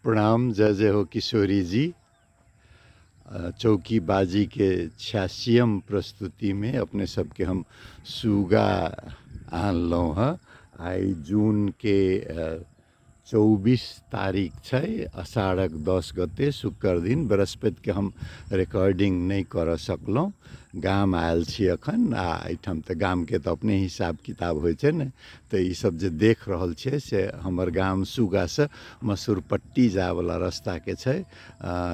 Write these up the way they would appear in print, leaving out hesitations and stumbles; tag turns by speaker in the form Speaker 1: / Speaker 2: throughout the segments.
Speaker 1: प्रणाम, जय जय हो किशोरी जी। चौकी बाजी के 86म प्रस्तुति में अपने सबके हम सुगा आनलहुँ हँ। आइ जून के 24 तारीख छै, अषाढ़क 10 गते शुक्र दिन, बृहस्पति के हम रिकॉर्डिंग नहि करऽ सकलहुँ। गाम आयल छी अखन, आ एहिठाम तऽ गामके तऽ अपने हिसाब किताब होइ छै ने, तऽ ई सब जे देख रहल छियै से हमर गाम सुगासँ मसूरपट्टी जायवला रस्ताके छै।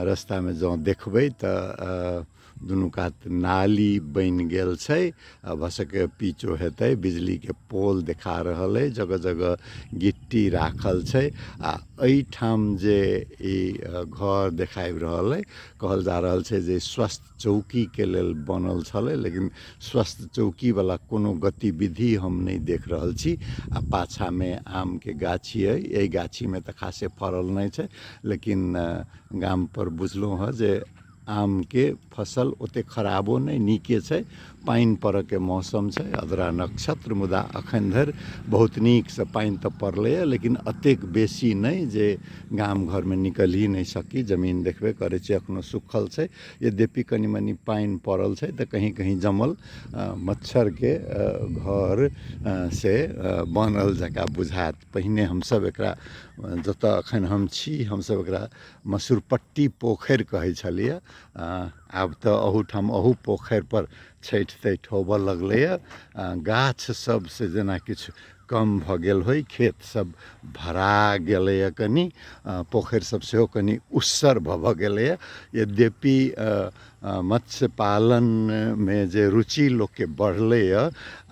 Speaker 1: रस्तामे जँ देखबै तऽ दुनू कात नाली बनि गेल छै, आ भऽ सकैए पीचो हेतै। बिजलीके पोल देखा रहल अइ, जगह जगह गिट्टी राखल छै। आ एहिठाम जे ई घर देखाबि रहल अइ, कहल जा रहल छै जे स्वास्थ्य चौकीके लेल बनल छलै, लेकिन स्वास्थ्य चौकीवला कोनो गतिविधि हम नहि देख रहल छी। आ पाछाँमे आमके गाछी अइ, एहि गाछीमे तऽ खासे फड़ल नहि छै, लेकिन गामपर बुझलहुँ हँ जे आमके फसल ओतेक खराबो नहि, नीके छै। पानि पड़ऽके मौसम छै, अद्रा नक्षत्र, मुदा एखन धरि बहुत नीकसँ पानि तऽ पड़लैए, लेकिन एतेक बेसी नहि जे गाम घरमे निकलि ही नहि सकी। जमीन देखबे करै छी एखनो सुखल छै, यद्यपि कनि मनि पानि पड़ल छै तऽ कहीँ कहीँ जमल मच्छरके घर से बनल जकाँ बुझायत। पहिने हमसभ एकरा, जतऽ एखन हम छी, हमसभ एकरा मसूरपट्टी पोखरि कहै छलियै। आब तऽ अहूठाम अहू पोखरिपर छठि तठि होबऽ लगलैए। गाछ सब से जेना किछु कम भऽ गेल होइ, खेत सब भरा गेलैए, कनि पोखरि सब सेहो कनि उस्सर भऽ भऽ गेलैए। यद्यपि मत्स्य पालनमे जे रुचि लोकके बढ़लैए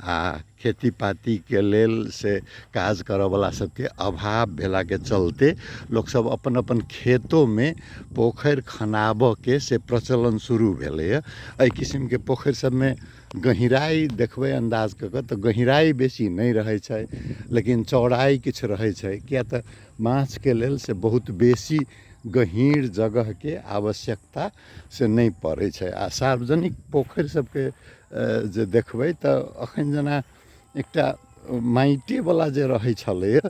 Speaker 1: आ खेती पातीके लेल से काज करऽवला सबके अभाव भेलाके चलते लोकसब अपन अपन खेतोमे पोखरि खुनाबऽके से प्रचलन शुरू भेलैए। एहि किसिमके पोखरि सबमे गहिराइ देखबै अन्दाज कऽ कऽ तऽ गहिराइ बेसी नहि रहै छै, लेकिन चौड़ाइ किछु रहै छै, किएक तऽ माछके लेल से बहुत बेसी गहीँर जगहके आवश्यकता से नहि पड़ै छै। आ सार्वजनिक पोखरि सबके जे देखबै तऽ एखन जेना एकटा माटिएवला जे रहै छलैए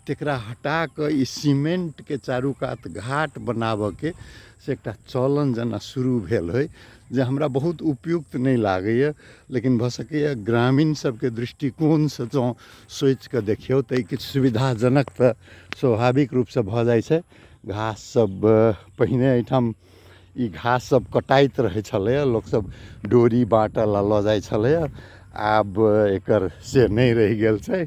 Speaker 1: तकरा हटा कऽ ई सीमेन्टके चारू कात घाट बनाबऽके से एकटा चलन जेना शुरू भेल होइ, जे हमरा बहुत उपयुक्त नहि लागैए। लेकिन भऽ सकैए ग्रामीण सबके दृष्टिकोणसँ जँ सोचिकऽ देखियौ तऽ ई किछु सुविधाजनक तऽ स्वाभाविक रूपसँ भऽ जाइ छै। घास सब पहिने एहिठाम ई घास सब कटाइत रहै छलैए, लोकसब डोरी बाँटऽ लए लऽ जाइ छलैए। आब एकर से नहि रहि गेल छै,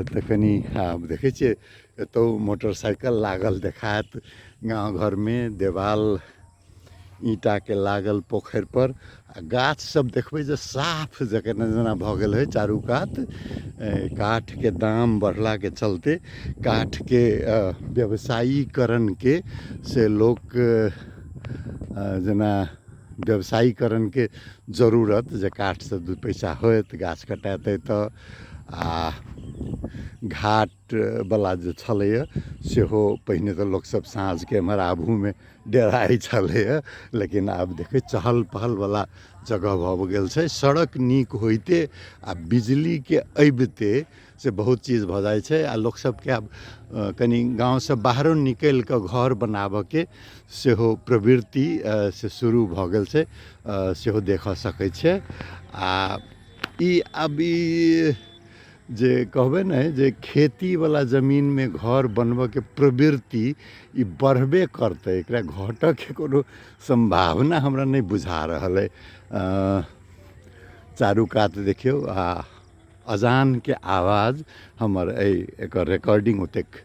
Speaker 1: तऽ कनि आब देखै छियै एतौ मोटरसाइकिल लागल देखायत। गाँव घरमे देवाल ईंटाके लागल पोखरिपर, आ गाछ सब देखबै जे साफ जकाँ जेना भऽ गेल हइ चारू कात। काठके दाम बढ़लाके चलते काठके व्यवसायीकरणके से लोक जेना व्यवसायीकरणके जरूरत जे काठसँ दू पैसा होयत, गाछ कटेतै तऽ। आ घाटवला जे छलैए सेहो पहिने तऽ लोकसभ साँझके एम्हर आबहोमे डेराइ छलैए, लेकिन आब देखै चहल पहलवला जगह भऽ गेल छै। सड़क नीक होइते आ बिजलीके अबिते से बहुत चीज भऽ जाइ छै, आ लोक सबके आब कनि गाँवसँ बाहरो निकलि कऽ घर बनाबऽके सेहो प्रवृत्ति से शुरू भऽ गेल छै, सेहो देखऽ सकै छियै। आ ई आब ई जे कहबै ने जे खेतीवला जमीनमे घर बनबऽके प्रवृत्ति ई बढ़बे करतै, एकरा घटऽके कोनो सम्भावना हमरा नहि बुझा रहल अइ। चारू कात देखियौ, आ अजानके आवाज हमर एहि एकर रिकॉर्डिंग ओतेक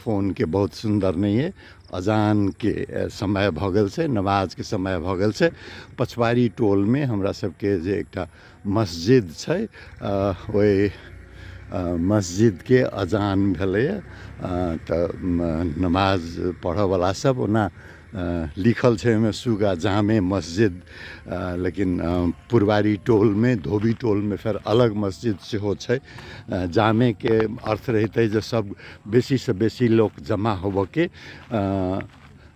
Speaker 1: फोनके बहुत सुन्दर नहि अइ। अजानके समय भऽ गेल छै, नमाजके समय भऽ गेल छै। पछवारी टोलमे हमरा सबके जे एकटा मस्जिद छै, ओहि मस्जिदके अजान भेलैए, तऽ नमाज पढ़ऽवला सब, ओना लिखल छै ओहिमे सुगा जामे मस्जिद, लेकिन पुरवारी टोलमे धोबी टोलमे फेर अलग मस्जिद सेहो छै। जामेके अर्थ रहितै जे सब बेसीसँ बेसी लोक जमा होबऽके,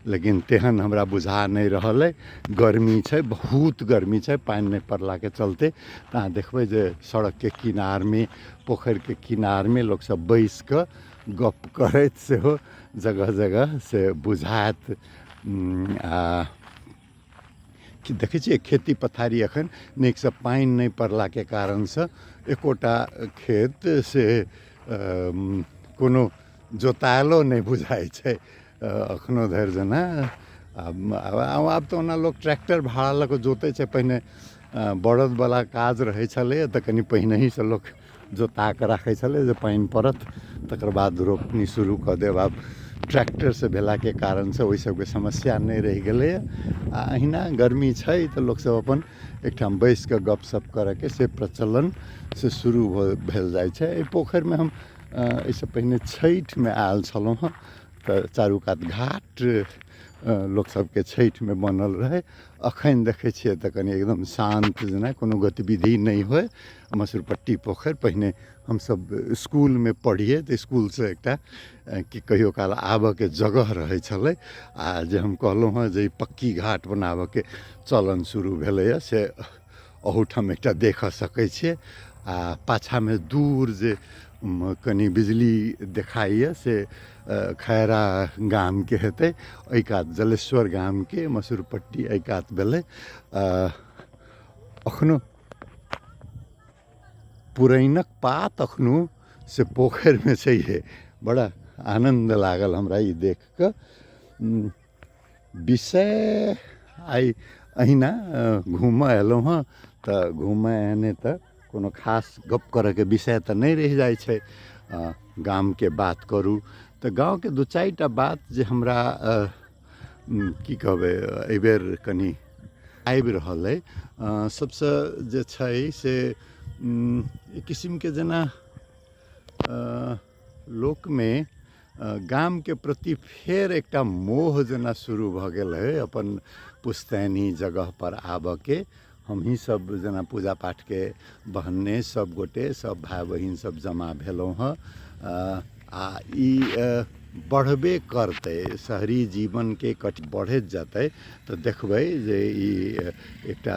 Speaker 1: लेकिन तेहन हमरा बुझा नहि रहल अइ। गर्मी छै, बहुत गर्मी छै, पानि नहि पड़लाके चलते। तऽ अहाँ देखबै जे सड़कके किनारमे, पोखरिके किनारमे लोकसब बैसिकऽ गप्प करैत सेहो जगह जगह से बुझायत। आ देखै छियै खेती पथारी एखन नीकसँ पानि नहि पड़लाके कारणसँ एकोटा खेत से कोनो जोतायलो नहि बुझाइ छै एखनो धरि जेना। आब तऽ ओना लोक ट्रैक्टर भाड़ा लऽ कऽ जोतै छै, पहिने बरदवला काज रहै छलैए तऽ कनि पहिनहिसँ लोक जोता कऽ राखै छलै जे पानि पड़त तकर बाद रोपनी शुरू कऽ देब। आब ट्रैक्टरसँ भेलाके कारणसँ ओहि सबके समस्या नहि रहि गेलैए। आ अहिना गर्मी छै तऽ लोकसभ अपन एकठाम बैसि कऽ गपशप करयके से प्रचलन से शुरू भेल जाइ छै। एहि पोखरिमे हम एहिसँ पहिने छठिमे आयल छलहुँ हँ तऽ चारू कात घाट लोकसभके छठिमे बनल रहै। एखन देखै छियै तऽ कनि एकदम शान्त, जेना कोनो गतिविधि नहि होइ। मसुरपट्टी पोखरि पहिने हमसभ इसकुलमे पढ़ियै तऽ इसकुलसँ एकटा कि कहियो काल आबऽके जगह रहै छलै। आ जे हम कहलहुँ हँ जे ई पक्की घाट बनाबऽके चलन शुरू भेलैए से अहूठाम एकटा देखऽ सकै छियै। आ पाछाँमे दूर जे कनि बिजली देखाइए से खैरा गामके हेतै, एहि कात जलेश्वर गामके मसुरपट्टी एहि कात भेलै। अखनो पुरैनक पात अखनो से पोखरिमे छैहे। बड़ा आनन्द लागल हमरा ई देख कऽ। विषय आइ अहिना घूमऽ अयलहुँ हँ तऽ घूमऽ एने तऽ कोनो खास गप करऽके विषय तऽ नहि रहि जाइ छै। गामके बात करू तऽ गाँवके दू चारिटा बात जे हमरा की कहबै एहिबेर कनि आबि रहल अइ। सबसँ जे छै से एक किसिमके जेना लोकमे गामके प्रति फेर एकटा मोह जेना शुरू भऽ गेल हइ अपन पुश्तैनी जगहपर आबऽके। हमहीं सब जेना पूजा पाठके बहन्ने सब गोटे सब भाय बहिन सब जमा भेलहुँ हँ। आ ई बढ़बे करतै, शहरी जीवनके कट बढ़ैत जेतै तऽ देखबै जे ई एकटा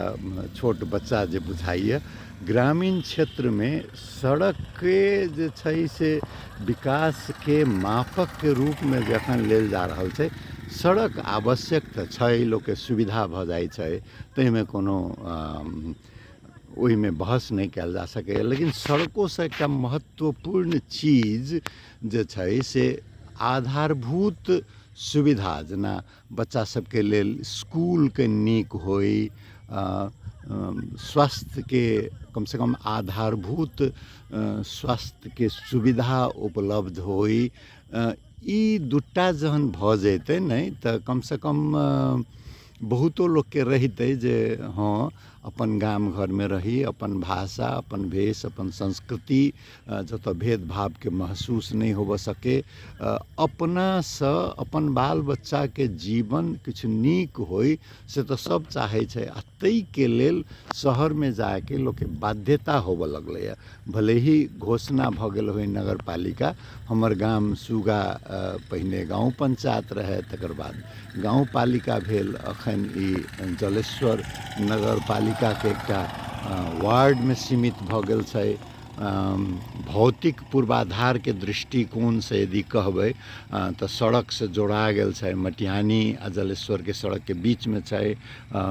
Speaker 1: छोट बच्चा जे बुझाइए। ग्रामीण क्षेत्रमे सड़कके जे छै से विकासके मापकके रूपमे जखन लेल जा रहल छै, सड़क आवश्यक तऽ छै, लोकके सुविधा भऽ जाइ छै, ताहिमे कोनो ओहिमे बहस नहि कयल जा सकैए। लेकिन सड़कोसँ एकटा महत्वपूर्ण चीज जे छै से आधारभूत सुविधा, जेना बच्चा सबके लेल इसकुलके नीक होइ, स्वास्थ्यके कमसँ कम आधारभूत स्वास्थ्यके सुविधा उपलब्ध होइ, ई दूटा जहन भऽ जेतै ने तऽ कमसँ कम बहुतो लोकके रहितै जे हँ अपन गाम घरमे रही, अपन भाषा, अपन भेष, अपन संस्कृति, जतऽ भेदभावके महसूस नहि होबऽ सकै, अपनासँ अपन बाल बच्चाके जीवन किछु नीक होइ से तऽ सब चाहै छै। आ ताहिके लेल शहरमे जाइके लोकके बाध्यता होबऽ लगलैए। भले ही घोषणा भऽ गेल होइ नगरपालिका, हमर गाम सुगा पहिने गाँव पंचायत रहै, तकर बाद गाँव पालिका भेल, अखन ई जलेश्वर नगरपालिकाके एकटा वार्डमे सीमित भऽ गेल छै। भौतिक पूर्वाधारके दृष्टिकोणसँ यदि कहबै तऽ सड़कसँ जोड़ा गेल छै, मटिहानी आ जलेश्वरके सड़कके बीचमे छै।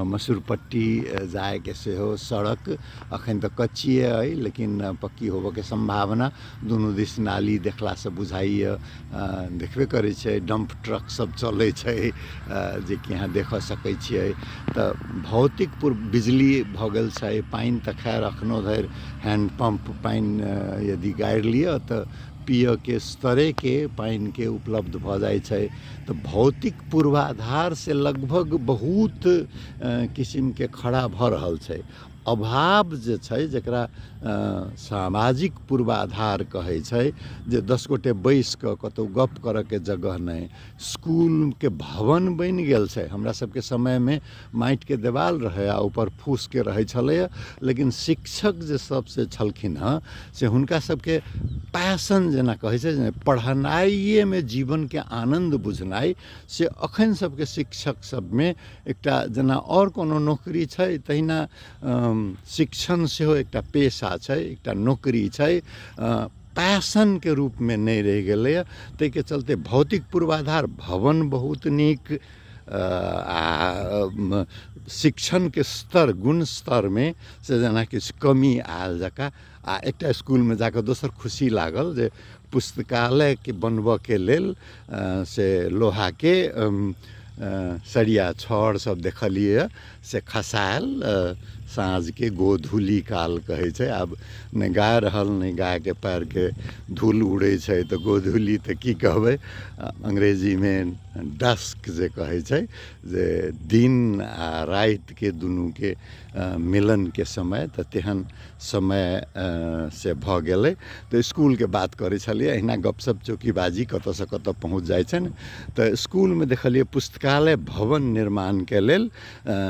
Speaker 1: मसूरपट्टी जाइके सेहो सड़क अखन तऽ कच्चिए अइ, लेकिन पक्की होबऽके सम्भावना दुनू दिस नाली देखलासँ बुझाइए, देखबे करै छै, डम्प ट्रक सब चलै छै जेकि अहाँ देखऽ सकै छियै। तऽ भौतिक पूर्व बिजली भऽ गेल छै, पानि तऽ खैर अखनो धरि हैंड पम्प पानि यदि गाड़ि लिअ तऽ पियऽके स्तरेके पानिके उपलब्ध भऽ जाइ छै। तऽ भौतिक पूर्वाधार से लगभग बहुत किसिमके खड़ा भऽ रहल छै। अभाव जे छै जकरा सामाजिक पूर्वाधार कहै छै, जे 10 गोटे बैस कऽ कतहु गप करऽके जगह नहि, इसकुलके भवन बनि गेल छै। हमरा सबके समयमे माटिके देवाल रहै आ ऊपर फूसके रहै छलैए, लेकिन शिक्षक जे सबसे छलखिन हँ से हुनका सबके पैशन जेना कहै छै जे पढ़नाइएमे जीवनके आनन्द बुझनाइ, से अखन सबके शिक्षक सबमे एकटा जेना आओर कोनो नौकरी छै तहिना शिक्षण सेहो एकटा पेशा छै, एकटा नौकरी छै। पैशनके रूपमे नहि रहि गेलैए। ताहिके चलते भौतिक पूर्वाधार भवन बहुत नीक आ शिक्षणके स्तर गुण स्तरमे से जेना किछु कमी आयल जकाँ। आ एकटा इसकुलमे जाकऽ दोसर खुशी लागल जे पुस्तकालयके बनबऽके लेल से लोहाके सरिया छड़ सब देखलियै से खसायल साँझके गोधूली काल कहै छै। आब नहि गाय रहल, नहि गायके पयरके धूल उड़ै छै, तऽ गोधूली तऽ की कहबै, अंग्रेजीमे डस्क जे कहै छै, जे दिन आ रातिके दुनूके मिलनके समय, तऽ तेहन समय से भऽ गेलै। तऽ इसकुलके बात करै छलियै, अहिना गपशप चौकीबाजी कतऽसँ कतऽ पहुँच जाइ छै ने। तऽ इसकुलमे देखलियै पुस्तकालय भवन निर्माणके लेल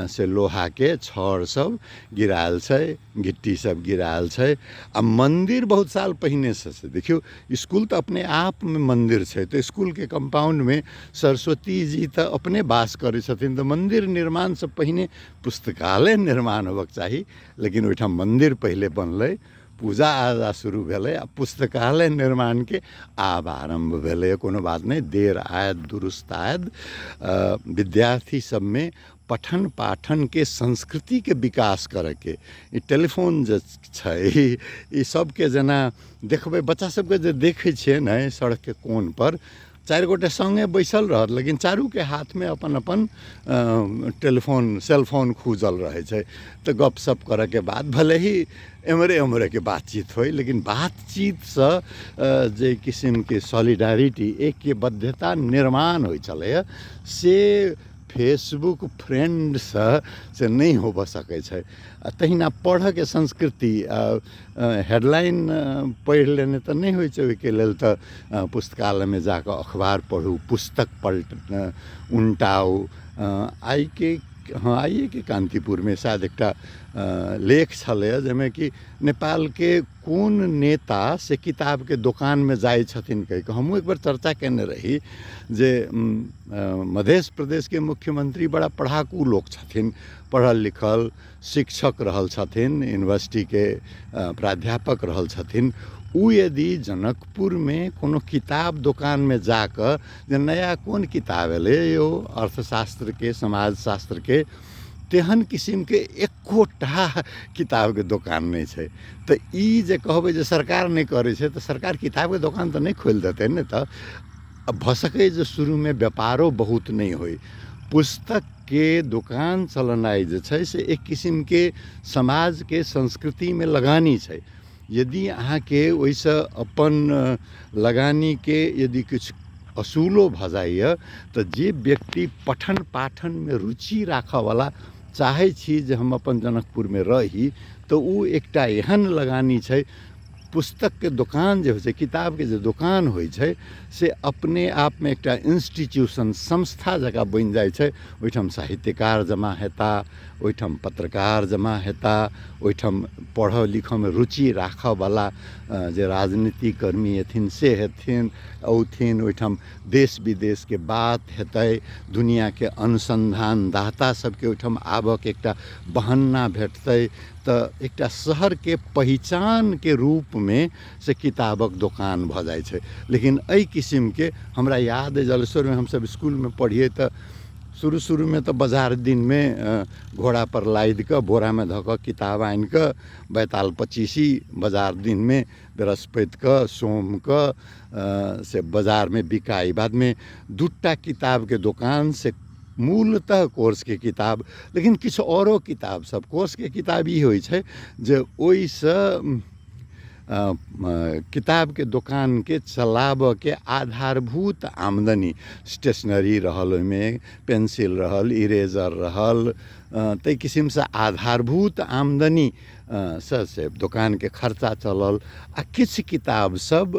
Speaker 1: से लोहाके छड़ सब गिरायल छै, गिट्टी सब गिरायल छै। आ मन्दिर बहुत साल पहिनेसँ छै। देखियौ, इसकुल तऽ अपने आपमे मन्दिर छै, तऽ इसकुलके कम्पाउण्डमे सरस्वती जी तऽ अपने वास करै छथिन, तऽ मन्दिर निर्माणसँ पहिने पुस्तकालय निर्माण होबक चाही। लेकिन ओहिठाम मन्दिर पहिले बनलै, पूजा आजा शुरू भेलै आ पुस्तकालय निर्माणके आब आरम्भ भेलै। कोनो बात नहि, देर आयद दुरुस्त आयद। विद्यार्थी सबमे पठन पाठनके संस्कृतिके विकास करैके ई टेलीफोन जे छै ई सबके जेना देखबै, बच्चा सबके जे देखै छियै ने सड़कके कोनपर चारि गोटे सङ्गे बैसल रहत, लेकिन चारूके हाथमे अपन अपन टेलीफोन सेलफोन खूजल रहै छै। तऽ गपशप करऽके बाद भले ही एम्हरे ओम्हरेके बातचीत होइ, लेकिन बातचीतसँ जे किसिमके सॉलिडारिटी ऐक्यबद्धता निर्माण होइ छलैए से फेसबुक फ्रेंडसँ से नहि होबऽ सकै छै। आ तहिना पढ़ऽके संस्कृति, हेडलाइन पढ़ि लेने तऽ नहि होइ छै, ओहिके लेल तऽ पुस्तकालयमे जाकऽ अखबार पढ़ू, पुस्तक पलट उनटाउ। आइके, हँ, आइएके कान्तिपुरमे शायद एकटा लेख छलैए जाहिमे कि नेपालके कोन नेता से किताबके दोकानमे जाइ छथिन कहि कऽ हमहूँ एकबेर चर्चा कयने रही जे मध्य प्रदेशके मुख्यमंत्री बड़ा पढ़ाकू लोक छथिन, पढ़ल लिखल शिक्षक रहल छथिन, यूनिवर्सिटीके प्राध्यापक रहल छथिन। ओ यदि जनकपुरमे कोनो किताब दोकानमे जाकऽ जे नया कोन किताब एलै यौ अर्थशास्त्रके, समाजशास्त्रके, तेहन किसिमके एकोटा किताबके दोकान नहि छै। तऽ ई जे कहबै जे सरकार नहि करै छै, तऽ सरकार किताबके दोकान तऽ नहि खोलि देतै ने। तऽ भऽ सकैए जे शुरूमे व्यापारो बहुत नहि होइ। पुस्तकके दोकान चलेनाइ जे छै से एक किसिमके समाजके संस्कृतिमे लगानी छै। यदि अहाँके ओहिसँ अपन लगानीके यदि किछु असूलो भऽ जाइए तऽ जे व्यक्ति पठन पाठनमे रुचि राखऽवला चाहै छी जे हम अपन जनकपुरमे रही, तऽ ओ एकटा एहन लगानी छै। पुस्तकके दोकान जे होइ छै, किताबके जे दोकान होइ छै, से अपने आपमे एकटा इन्स्टिट्यूशन संस्था जकाँ बनि जाइ छै। ओहिठाम साहित्यकार जमा हेता, ओहिठाम पत्रकार जमा हेता, ओहिठाम पढ़ऽ लिखऽमे रुचि राखऽवला जे राजनीतिकर्मी हेथिन से हेथिन औथिन, ओहिठाम देश विदेशके बात हेतै, दुनिआँके अनुसन्धानदाता सबके ओहिठाम आबऽके एकटा बहन्ना भेटतै। तऽ एकटा शहरके पहिचानके रूपमे से किताबक दोकान भऽ जाइ छै। लेकिन एहि किसिमके हमरा याद अइ जलेश्वरमे हमसब इसकुलमे पढ़ियै तऽ शुरू शुरूमे तऽ बाजार दिनमे घोड़ापर लादिकऽ बोरामे धऽ कऽ किताब आनिकऽ बैताल पचीसी बाजार दिनमे बृहस्पतिके सोमके से बाजारमे बिकाइ। बादमे दूटा किताबके दोकान से मूलतः कोर्सके किताब, लेकिन किछु आओरो किताब सब। कोर्सके किताब ई होइ छै जे ओइसँ किताबके दोकानके चलाबऽके आधारभूत आमदनी, स्टेशनरी रहल, ओइमे पेन्सिल रहल, इरेजर रहल, तै किसिमसँ आधारभूत आमदनी सँ से दोकानके खर्चा चलल। आओर किछु किताब सब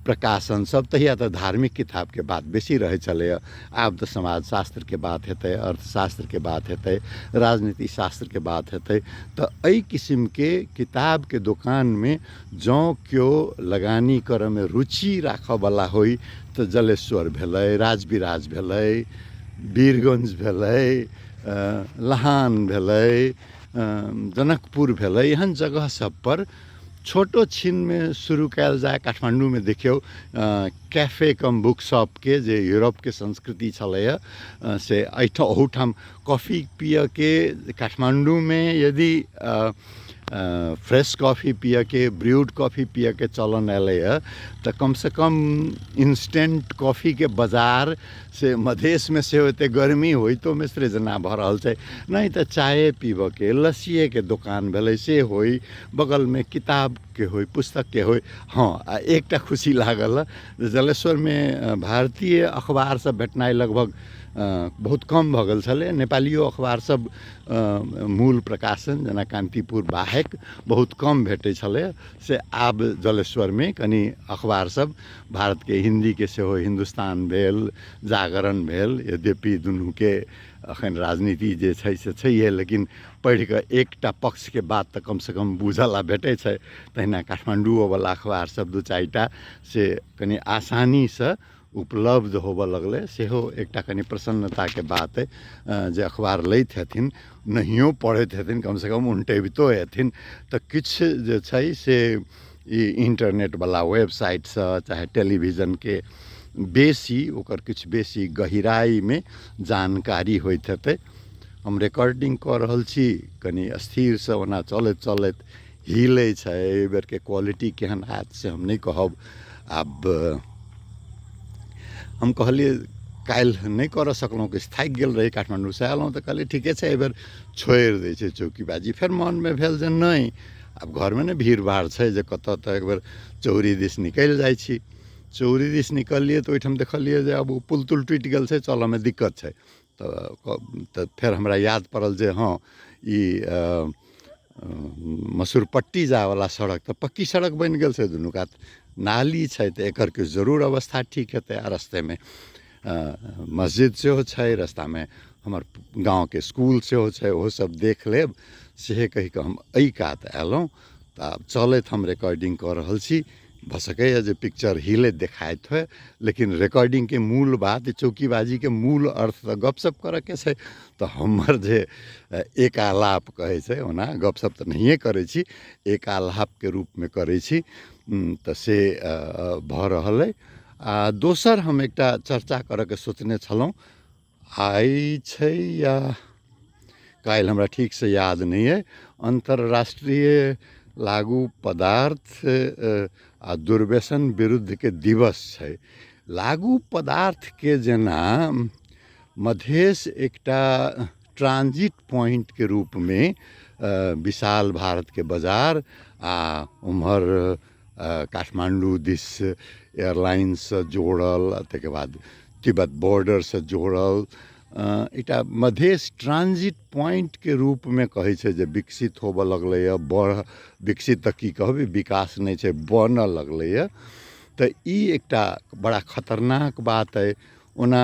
Speaker 1: प्रकाशन सब, तहिया तऽ धार्मिक किताबके बात बेसी रहै छलैए, आब तऽ समाजशास्त्रके बात हेतै, अर्थशास्त्रके बात हेतै, राजनीति शास्त्रके बात हेतै। तऽ एहि किसिमके किताबके दोकानमे जँ केओ लगानी करऽमे रुचि राखऽवला होइ तऽ जलेश्वर भेलै, राजविराज भेलै, वीरगञ्ज भेलै, लहान भेलै, जनकपुर भेलै, एहन जगह सबपर छोटो छिनमे शुरू कयल जाय। काठमाण्डूमे देखियौ कैफे कम बुक शॉपके जे यूरोपके संस्कृति छलैए से एहिठाम ओहूठाम कॉफी पियऽके काठमाण्डूमे यदि फ्रेश कॉफी पियऽके ब्रूड कॉफी पियऽके चलन एलैए तऽ कमसँ कम इंस्टेंट कॉफीके बाजार से मधेशमे सेहो एते गर्मी होइतोमे सृजना भऽ रहल छै। नहि तऽ चाये पीबऽके लस्सिएके दोकान भेलै से होइ, बगलमे किताबके होइ, पुस्तकके होइ। हँ, आ एकटा खुशी लागल जे जलेश्वरमे भारतीय अखबार सब भेटनाइ लगभग बहुत कम भऽ गेल छलै। नेपालियो अखबार सब मूल प्रकाशन जेना कान्तिपुर बाहेक बहुत कम भेटै छलै, से आब जलेश्वरमे कनि अखबार सब भारतके हिन्दीके सेहो हिन्दुस्तान भेल, जागरण भेल। यद्यपि दुनूके अखन राजनीति जे छै से छैहे, लेकिन पढ़िकऽ एकटा पक्षके बात तऽ कमसँ कम बुझऽ ला भेटै छै। तहिना काठमाण्डुओवला अखबार सब दू चारिटा से कनि आसानीसँ उपलब्ध होबऽ लगलै, सेहो एकटा कनि प्रसन्नताके बात अइ जे अखबार लैत हेथिन, नहियो पढ़ैत हेथिन कमसँ कम उनटबितो हेथिन तऽ किछु जे छै से ई इन्टरनेटवला वेबसाइटसँ चाहे टेलीविजनके बेसी ओकर किछु बेसी गहिराइमे जानकारी होइत हेतै। हम रिकॉर्डिंग कऽ रहल छी कनि स्थिरसँ, ओना चलैत चलैत हिलै छै, एहि बेरके क्वालिटी केहन हैत से हम नहि कहब। आब हम कहलियै काल्हि नहि करऽ सकलहुँ, किछु थाकि गेल रही, काठमाण्डूसँ अयलहुँ तऽ कहलियै ठीके छै एहिबेर छोड़ि दै छै चौकीबाजी। फेर मनमे भेल जे नहि, आब घरमे ने भीड़ भाड़ छै जे कतऽ, तऽ एकबेर चौरी दिस निकलि जाइ छी। चौरी दिस निकललियै तऽ ओहिठाम देखलियै जे आब ओ पुल तुल टूटि गेल छै, चलऽमे दिक्कत छै। तऽ फेर हमरा याद पड़ल जे हँ ई मसूरपट्टी जायवला सड़क तऽ पक्की सड़क बनि गेल छै, दुनू कात नाली छै, तऽ एकर किछु जरूर अवस्था ठीक हेतै। आ रस्तेमे मस्जिद सेहो छै, रस्तामे हमर गाँवके इसकुल सेहो छै, ओहो सब देख लेब सेहे कहिकऽ हम एहि कात अयलहुँ। तऽ आब चलैत हम रिकॉर्डिंग कऽ रहल छी, भऽ सकैए जे पिक्चर हिलैत देखाइत होइ, लेकिन रिकॉर्डिंगके मूल बात चौकीबाजीके मूल अर्थ तऽ गपशप करऽके छै। तऽ हमर जे एकालाप कहै छै, ओना गपशप तऽ नहिए करै छी, एकालापके रूपमे करै छी, तऽ से भऽ रहल अइ। आ दोसर हम एकटा चर्चा करऽके सोचने छलहुँ, आइ छै या काल्हि हमरा ठीकसँ याद नहि अइ, अन्तर्राष्ट्रीय लागू पदार्थ आ दुर्व्यसन विरुद्धके दिवस छै। लागू पदार्थके जेना मधेश एकटा ट्रांजिट पॉइंटके रूपमे विशाल भारतके बाजार आ ओम्हर काठमाण्डू दिस एयरलाइन्ससँ जोड़ल, ताहिके बाद तिब्बत बॉर्डरसँ जोड़ल एकटा मधेश ट्रांजिट पॉइंटके रूपमे कहै छै जे विकसित होबऽ लगलैए। बढ़ विकसित तऽ की कहबै, विकास नहि छै, बनऽ लगलैए। तऽ ई एकटा बड़ा खतरनाक बात अइ। ओना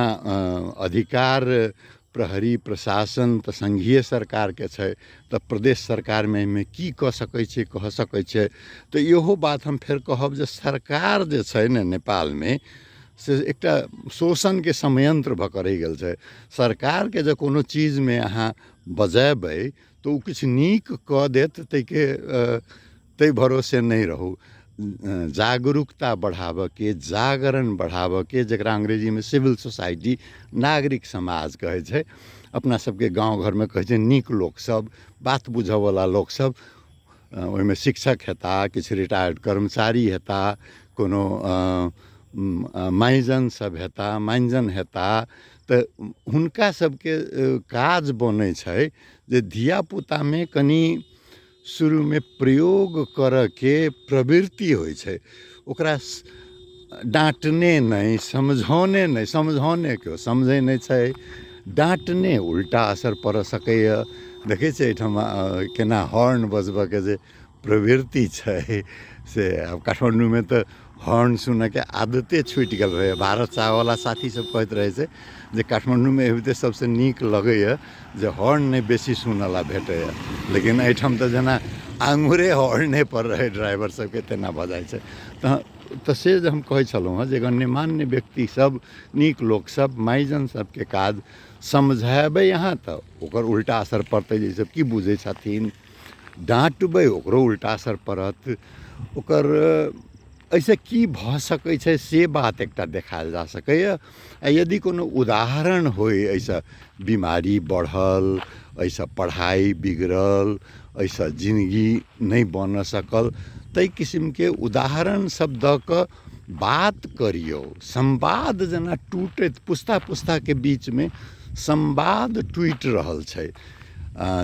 Speaker 1: अधिकार प्रहरी प्रशासन तऽ सङ्घीय सरकारके छै, तऽ प्रदेश सरकारमे एहिमे की कऽ सकै छै, कह सकै छै। तऽ इहो बात हम फेर कहब जे सरकार जे छै ने नेपालमे से एकटा शोषणके संयन्त्र भऽ कऽ रहि गेल छै। सरकारके जे कोनो चीजमे अहाँ बजेबै तऽ ओ किछु नीक कऽ देत, ताहिके ताहि भरोसे नहि रहू। जागरूकता बढ़ाबऽके, जागरण बढ़ाबऽके, जकरा अंग्रेजीमे सिविल सोसाइटी नागरिक समाज कहै छै, अपना सबके गाँव घरमे कहै छै नीक लोकसब, बात बुझऽवला लोकसब, ओहिमे शिक्षक हेता, किछु रिटायर्ड कर्मचारी हेता, कोनो माइजन सब हेता, माइजन हेता, तऽ हुनका सबके काज बनै छै जे धियापुतामे कनि शुरूमे प्रयोग करऽके प्रवृत्ति होइ छै, ओकरा डाँटने नहि, समझौने नहि, समझौने केओ समझै नहि छै, डाँटने उल्टा असर पड़ऽ सकैए। देखै छियै एहिठाम केना हॉर्न बजबऽके जे प्रवृत्ति छै से आब काठमाण्डूमे तऽ हॉर्न सुनऽके आदते छुटि गेल रहै। भारतसँ आबऽवला साथी सब कहैत रहै छै जे काठमाण्डूमे अबिते सबसँ नीक लगैए जे हॉर्न नहि बेसी सुनऽ ला भेटैए, लेकिन एहिठाम तऽ जेना आङ्गुरे हॉर्नेपर रहै ड्राइवर सबके तेना भऽ जाइ छै। तऽ से जे हम कहै छलहुँ हँ जे गण्यमान्य व्यक्ति सब, नीक लोकसब, माइजन सबके काज समझेबै अहाँ तऽ ओकर उल्टा असर पड़तै जे ई सब की बुझै छथिन। डाँटबै ओकरो उल्टा असर पड़त। ओकर एहिसँ की भऽ सकै छै से बात एकटा देखायल जा सकैए। आ यदि कोनो उदाहरण होइ, एहिसँ बीमारी बढ़ल, एहिसँ पढ़ाइ बिगड़ल, एहिसँ जिनगी नहि बनऽ सकल, ताहि किसिमके उदाहरण सब दऽ कऽ बात करियौ। संवाद जेना टूटैत पुस्ता पुस्ताके बीचमे संवाद टूटि रहल छै।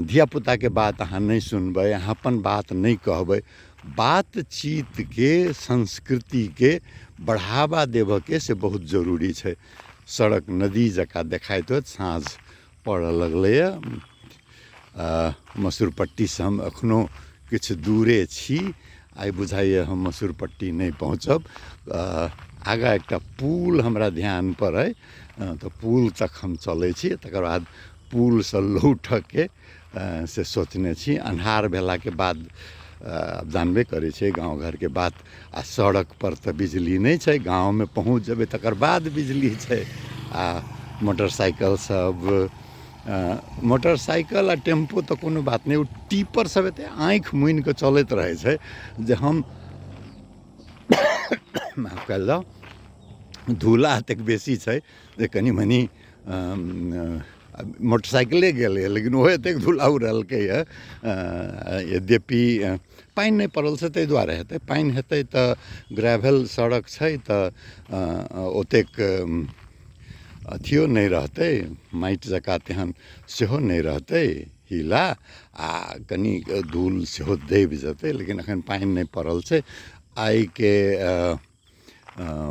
Speaker 1: धियापुताके बात अहाँ नहि सुनबै, अहाँ अपन बात नहि कहबै, बातचीतके संस्कृतिके बढ़ावा देबऽके से बहुत जरूरी छै। सड़क नदी जकाँ देखाइत होयत। साँझ पड़ऽ लगलैए। मसूरपट्टीसँ हम एखनो किछु दूरे छी। आइ बुझाइए हम मसूरपट्टी नहि पहुँचब। आगाँ एकटा पुल हमरा ध्यानपर अइ, तऽ पुल तक हम चलै छी, तकर बाद पुलसँ लौटऽके से सोचने छी। अन्हार भेलाके बाद जानबे करै छियै गाँव घरके बात, आ सड़कपर तऽ बिजली नहि छै, गाँवमे पहुँच जेबै तकर बाद बिजली छै। आ मोटरसाइकिल सब, मोटरसाइकिल आ टेम्पू तऽ कोनो बात नहि, ओ टीपर सब एते आँखि मुनि कऽ चलैत रहै छै जे हम माफ कयल जाउ, धूला एतेक बेसी छै जे कनि मनि मोटरसाइकिले गेलैए लेकिन ओहो एतेक धूला उड़ेलकैए। यद्यपि पानि नहि पड़ल छै ताहि दुआरे हेतै, पानि हेतै तऽ ग्रेवल सड़क छै तऽ ओतेक अथियो नहि रहतै, माटि जकाँ तेहन सेहो नहि रहतै हिला, आ कनि धूल सेहो दबि जेतै। लेकिन एखन पानि नहि पड़ल छै। आइके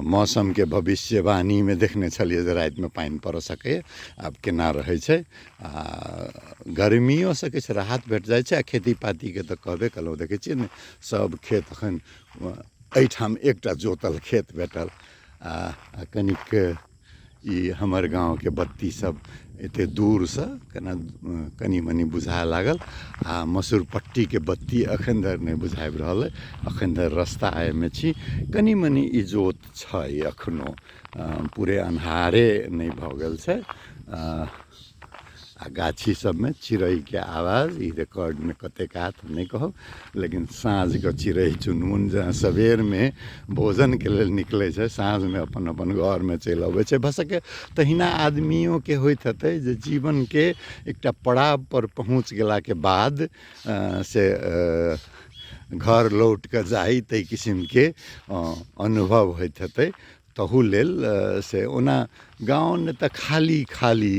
Speaker 1: मौसमके भविष्यवाणीमे देखने छलियै जे रातिमे पानि पड़ि सकैए। आब केना रहै छै। आ गर्मियोसँ किछु राहत भेट जाइ छै। आ खेती पातीके तऽ कहबे केलहुँ, देखै छियै ने सब खेत एखन एहिठाम एकटा जोतल खेत भेटल। आ कनिक ई हमर गाँवके बत्ती सब एते दूरसँ केना कनि मनि बुझाय लागल। आ मसूरपट्टीके बत्ती एखन धरि नहि बुझाबि रहल अइ, एखन धरि रस्ता एहिमे छी, कनि मनि इजोत छै एखनो, पूरे अन्हारे नहि भऽ गेल छै। आ गाछी सबमे चिड़ैके आवाज ई रिकॉर्डमे कतेक आयत हम नहि कहब, लेकिन साँझके चिड़ै चुनमुन जेना सबेरमे भोजनके लेल निकलै छै, साँझमे अपन अपन घरमे चलि अबै छै। भऽ सकैए तहिना आदमियोके होइत हेतै जे जीवनके एकटा पड़ावपर पहुँच गेलाके बाद से घर लौट कऽ जाइ, ताहि किसिमके अनुभव होइत हेतै। तहू लेल से ओना गाँवमे तऽ खाली खाली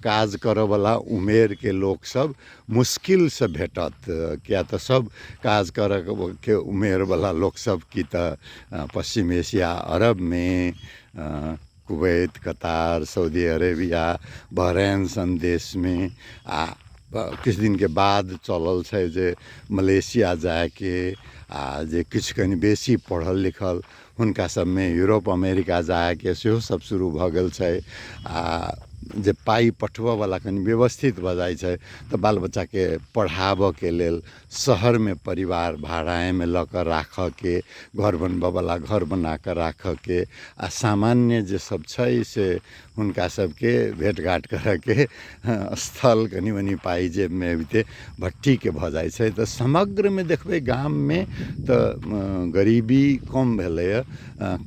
Speaker 1: काज करऽवला उमेरके लोक सब मुश्किलसँ भेटत, किएक तऽ सब काज करऽके उमेरवला लोक सब कि तऽ पश्चिम एशिया अरबमे, कुवैत, कतार, सऊदी अरेबिया, बहरैन सन देशमे, आ किछु दिनके बाद चलल छै जे मलेशिया जाइके, आ जे किछु कनि बेसी पढ़ल लिखल हुनका सबमे यूरोप अमेरिका जाइके सेहो सब शुरू भऽ गेल छै। आ जे पाइ पठबऽवला कनि व्यवस्थित भऽ जाइ छै तऽ बाल बच्चाके पढ़ाबऽके लेल शहरमे परिवार भाड़ामे लऽ कऽ राखऽके, घर बनबऽवला घर बनाकऽ राखऽके, आ सामान्य जे सब छै से हुनका सबके भेँट घाँट करऽके स्थल कनि मनि पाइ जेबमे अबिते भट्ठीके भऽ जाइ छै। तऽ समग्रमे देखबै गाममे तऽ गरीबी कम भेलैए।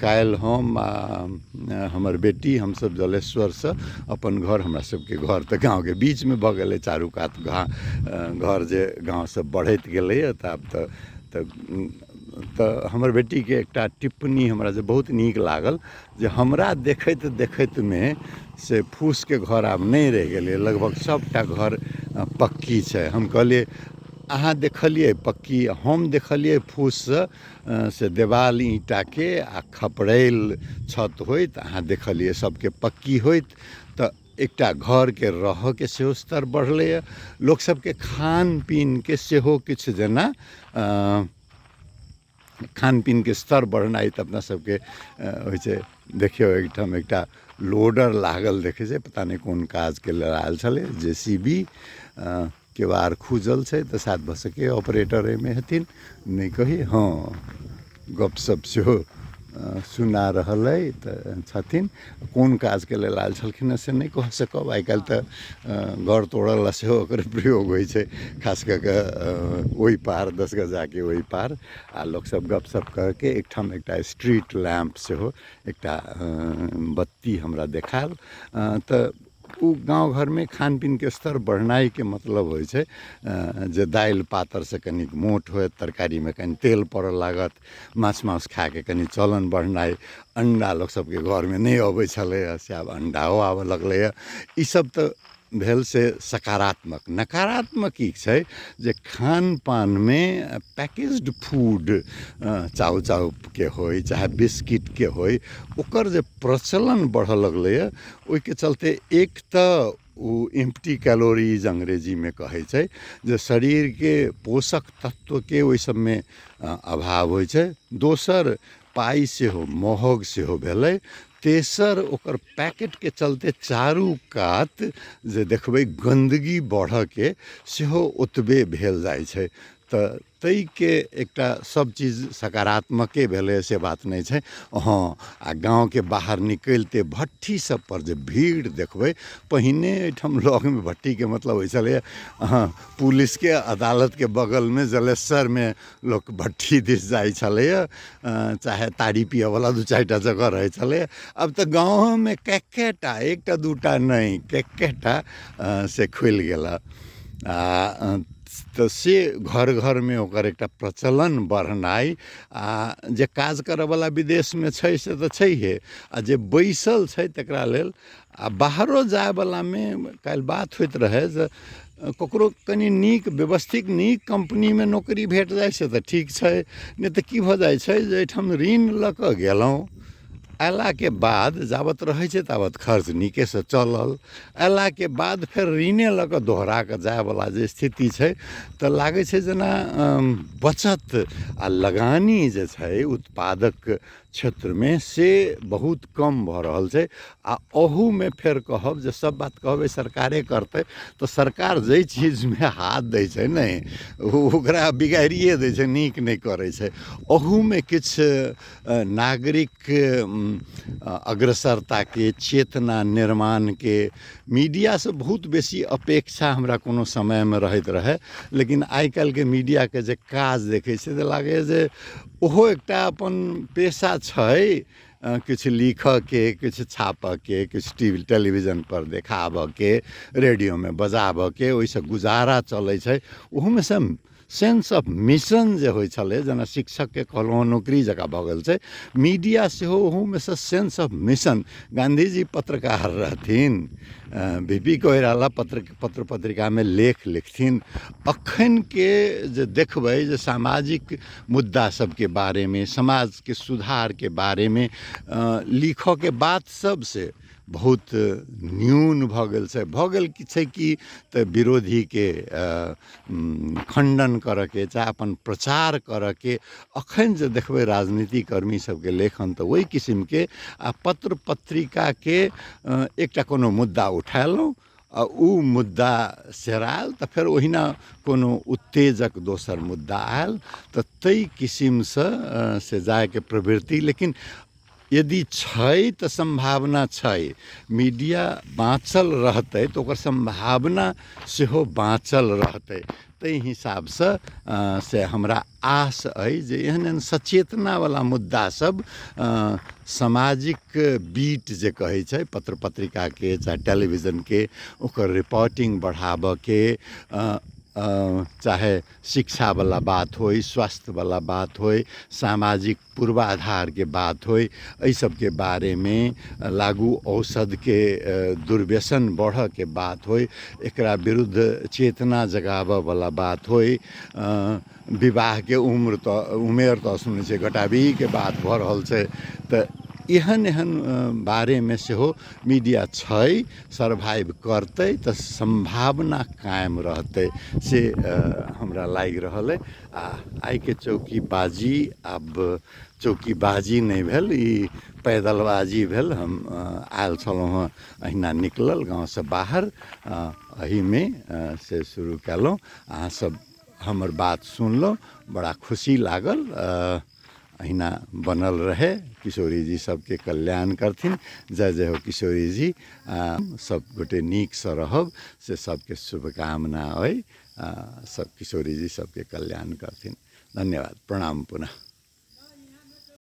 Speaker 1: काल्हि हम आ हमर बेटी हमसब जलेश्वरसँ अपन घर, हमरा सबके घर तऽ गाँवके बीचमे भऽ गेलै, चारू कात घर जे गाँवसँ बढ़ैत गेलैए। तऽ आब तऽ हमर बेटीके एकटा टिप्पणी हमरा जे बहुत नीक लागल जे हमरा देखैत देखैतमे से फूसके घर आब नहि रहि गेलै, लगभग सबटा घर पक्की छै। हम कहलियै अहाँ देखलियै पक्की, हम देखलियै फूससँ से देवाल ईंटाके आ खपरैल छत होइत, अहाँ देखलियै सबके पक्की होइत। तऽ एकटा घरके रहऽके सेहो स्तर बढ़लैए, लोक सबके खान पीनके सेहो किछु जेना खान पीनके स्तर बढ़नाइ तऽ अपना सबके होइ छै। देखियौ एहिठाम एकटा लोडर लागल देखै छै, पता नहि कोन काजके लेल आयल छलै, जे सी बी केबाड़ खुजल छै तऽ शायद भऽ सकैए ऑपरेटर एहिमे हेथिन, नहि कही। हँ, गपशप सेहो सुना रहल अइ तऽ छथिन। कोन काजके लेल आयल छलखिन हँ से नहि कहि सकब। आइ काल्हि तऽ घर तोड़ऽ लए सेहो ओकर प्रयोग होइ छै, खास कऽ कऽ ओहि पार 10 गजाके ओहि पार। आ लोकसभ गपशप करके एकठाम एकटा स्ट्रीट लैम्प सेहो एकटा बत्ती हमरा देखायल। तऽ ओ गाँव घरमे खान पीनके स्तर बढ़नाइके मतलब होइ छै जे दालि पातरसँ कनिक मोट होयत, तरकारीमे कनि तेल पड़ऽ लागत, माछ मासु खायके कनि चलन बढ़नाइ, अण्डा लोक सबके घरमे नहि अबै छलैए से आब अण्डाओ आबऽ लगलैए। ईसब तऽ भेल से सकारात्मक। नकारात्मक ई छै जे खान पानमे पैकेज्ड फूड चाउ चाउके होइ चाहे बिस्किटके होइ, ओकर जे प्रचलन बढ़ऽ लगलैए ओहिके चलते एक तऽ ओ एम्प्टी कैलोरीज अंग्रेजीमे कहै छै जे शरीरके पोषक तत्वके ओहि सबमे अभाव होइ छै। दोसर पाइ सेहो महग सेहो भेलै। तेसर ओकर पैकेटके चलते चारू कात जे देखबै गन्दगी बढ़ऽके सेहो ओतबे भेल जाइ छै। तऽ ताहिके एकटा सब चीज सकारात्मके भेलै से बात नहि छै। हँ, आ गाँवके बाहर निकलिते भट्ठी सबपर जे भीड़ देखबै, पहिने एहिठाम लगमे भट्ठीके मतलब होइ छलैए हँ पुलिसके अदालतके बगलमे जलेसरमे लोक भट्ठी दिस जाइ छलैए, चाहे ताड़ी पियऽवला दू चारिटा जगह रहै छलैए। आब तऽ गाँवोमे कए कएटा, एकटा दूटा नहि, कए कएटा से खुलि गेल। आ तऽ से घर घरमे ओकर एकटा प्रचलन बढ़नाइ, आ जे काज करऽवला विदेशमे छै से तऽ छैहे, आ जे बैसल छै तकरा लेल आ बाहरो जायवलामे काल्हि बात होइत रहै जे ककरो कनि नीक व्यवस्थित नीक कम्पनीमे नौकरी भेट जाइ छै तऽ ठीक छै, नहि तऽ की भऽ जाइ छै जे एहिठाम ऋण लऽ कऽ गेलहुँ, अयलाके बाद जाबत रहै छै ताबत खर्च नीकेसँ चलल, अयलाके बाद फेर ऋणे लऽ कऽ दोहरा कऽ जायवला जे स्थिति छै तऽ लागै छै जेना बचत आ लगानी जे छै उत्पादक क्षेत्रमे से बहुत कम भऽ रहल छै। आ अहूमे फेर कहब जे सब बात कहबै सरकारे करतै तऽ सरकार जाहि चीजमे हाथ दै छै ने ओकरा बिगाड़िए दै छै, नीक नहि करै छै। अहूमे किछु नागरिक अग्रसरताके चेतना निर्माणके मीडियासँ बहुत बेसी अपेक्षा हमरा कोनो समयमे रहैत रहै, लेकिन आइ काल्हिके मीडियाके जे काज देखै छियै तऽ लागैए जे ओहो एकटा अपन पेशा छै, किछु लिखऽके, किछु छापऽके, किछु टी वी टेलीविजनपर देखाबऽके, रेडियोमे बजाबऽके, ओहिसँ गुजारा चलै छै। ओहूमे सँ सेन्स ऑफ मिशन जे होइ छलै, जेना शिक्षकके कहलहुँ नौकरी जकाँ भऽ गेल छै, मीडिया सेहो ओहूमे सँ सेन्स ऑफ मिशन। गाँधीजी पत्रकार रहथिन, बी पी कोइराला पत्र पत्रिकामे लेख लिखथिन। अखनके जे देखबै जे सामाजिक मुद्दा सबके बारेमे, समाजके सुधारके बारेमे लिखऽके बात सबसे बहुत न्यून भऽ गेल छै। भऽ गेल छै कि तऽ विरोधीके खण्डन करऽके चाहे अपन प्रचार करऽके अखन जे देखबै राजनीतिक कर्मी सबके लेखन तऽ ओहि किसिमके, आ पत्र पत्रिकाके एकटा कोनो मुद्दा उठेलहुँ आ उ मुद्दा सेरायल तऽ फेर ओहिना कोनो उत्तेजक दोसर मुद्दा आयल तऽ ताहि किसिमसँ से जायके प्रवृत्ति। लेकिन यदि छै तऽ सम्भावना छै, मीडिया बाँचल रहतै तऽ ओकर सम्भावना सेहो बाँचल रहतै। ताहि हिसाबसँ से हमरा आस अइ जे एहन एहन सचेतनावला मुद्दा सब सामाजिक बीट जे कहै छै पत्र पत्रिकाके चाहे टेलीविजनके ओकर रिपोर्टिंग बढ़ाबऽके, चाहे शिक्षावला बात होइ, स्वास्थ्यवला बात होइ, सामाजिक पूर्वाधारके बात होइ, एहि सबके बारेमे लागू औषधके दुर्व्यसन बढ़ऽके बात होइ, एकरा विरुद्ध चेतना जगाबऽवला बात होइ, विवाहके उम्र तऽ उमेर तऽ सुनै छियै घटाबीके बात भऽ रहल छै, तऽ एहन एहन बारेमे सेहो मीडिया छै, सर्वाइव करतै तऽ सम्भावना कायम रहतै से हमरा लागि रहल अइ। आ आइके चौकीबाजी आब चौकीबाजी नहि भेल, ई पैदलबाजी भेल। हम आयल छलहुँ हँ अहिना निकलल गाँवसँ बाहर, एहिमे से शुरू कयलहुँ। अहाँ सब हमर बात सुनलहुँ, बड़ा खुशी लागल। अहिना बनल रहै, किशोरीजी सबके कल्याण करथिन। जय जय हो किशोरीजी। सब गोटे नीकसँ रहब से सबके शुभकामना अइ। सब किशोरीजी सबके कल्याण करथिन। धन्यवाद, प्रणाम पुनः।